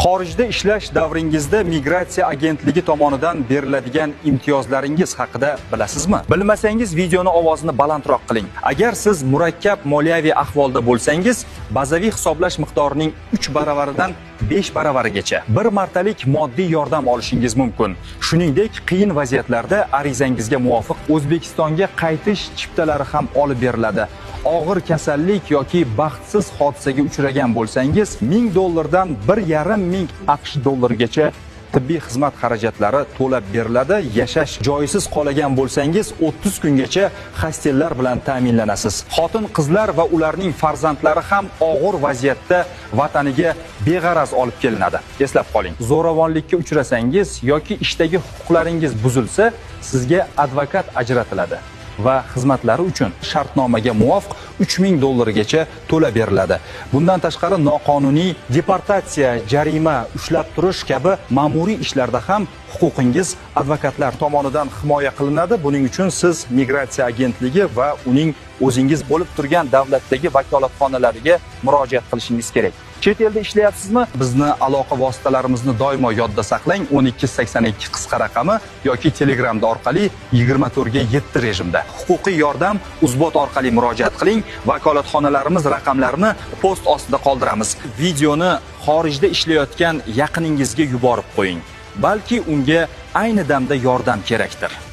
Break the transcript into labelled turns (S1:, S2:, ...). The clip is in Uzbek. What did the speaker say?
S1: Xorijda ishlash davringizda migratsiya agentligi tomonidan beriladigan imtiyozlaringiz haqida bilasizmi? Bilmasangiz, videoni ovozini balandroq qiling. Agar siz murakkab moliyaviy ahvolda bo'lsangiz, bazaviy hisoblash miqdorining 3 baravaridan 5 baravarigacha bir martalik moddiy yordam olishingiz mumkin. Shuningdek, qiyin vaziyatlarda arizangizga muvofiq O'zbekistonga qaytish chiptalari ham olib beriladi. Og'ir kasallik yoki baxtsiz hodisaga uchragan bo'lsangiz, 1000 dollardan 1500 AQSh dollarigacha tibbiy xizmat xarajatlari to'lab beriladi. Yashash joyisiz qolgan bo'lsangiz, 30 kungacha hostellar bilan ta'minlanasiz. Xotin qizlar va ularning farzandlari ham og'ir vaziyatda vataniga beg'araz olib kelinadi. Eslab qoling, zo'ravonlikka uchrasangiz yoki ishdagi huquqlaringiz buzilsa, sizga advokat ajratiladi va xizmatlari uchun shartnomaga muvofiq 3000 dollargacha to'lab beriladi. Bundan tashqari, noqonuniy deportatsiya, jarima, ushlab turish kabi ma'muriy ishlarda ham huquqingiz advokatlar tomonidan himoya qilinadi. Buning uchun siz migratsiya agentligi va uning o'zingiz bo'lib turgan davlatdagi vakolatxonalariga murojaat qilishingiz kerak. Chet elda ishlayapsizmi? Bizni aloqa vositalarimizni doimo yodda saqlang: 1282 qisqa raqami yoki Telegramda orqali 24 ga 7 rejimda. Huquqiy yordam uzbot orqali murojaat qiling. Vakolatxonalarimiz raqamlarini post ostida qoldiramiz. Videoni xorijda ishlayotgan yaqiningizga yuborib qo'ying. Balki unga ayni damda yordam kerakdir.